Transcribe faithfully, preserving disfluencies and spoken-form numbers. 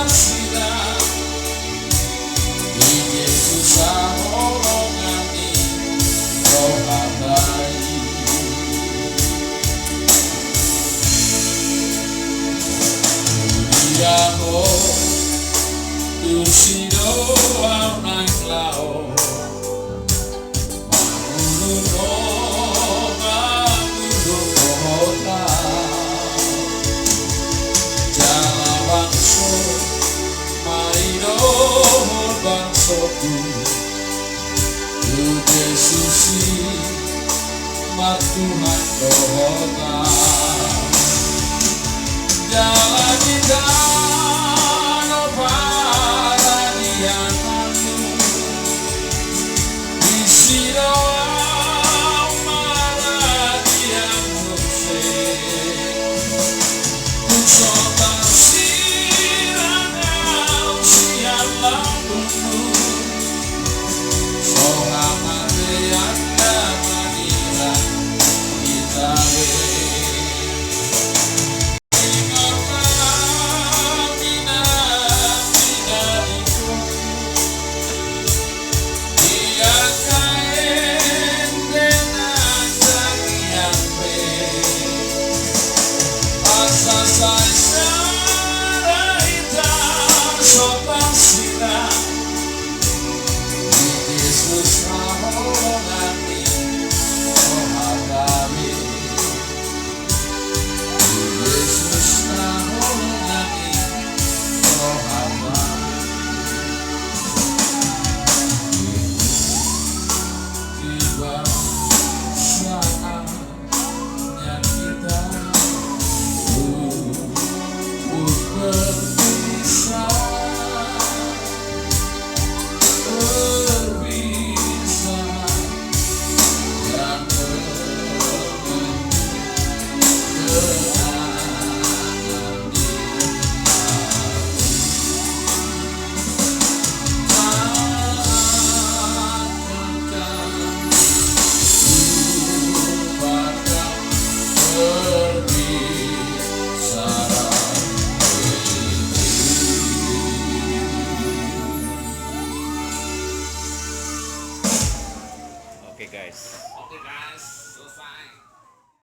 Sira di Jesus saholongan ni rohanta i. Dia ho, tusi do au naeng laho. Mangulungi ho, mangulungi ho hota. Jala bangso ma i dohot bangsoku, tu Jesus i martuhan do hota. Jala di tano paradian ahu, disi do au maradian muse. Tung so tarsirang au sian lambungmu, so hamatean na mangilang hita be. Oke, guys. Oke, guys, selesai.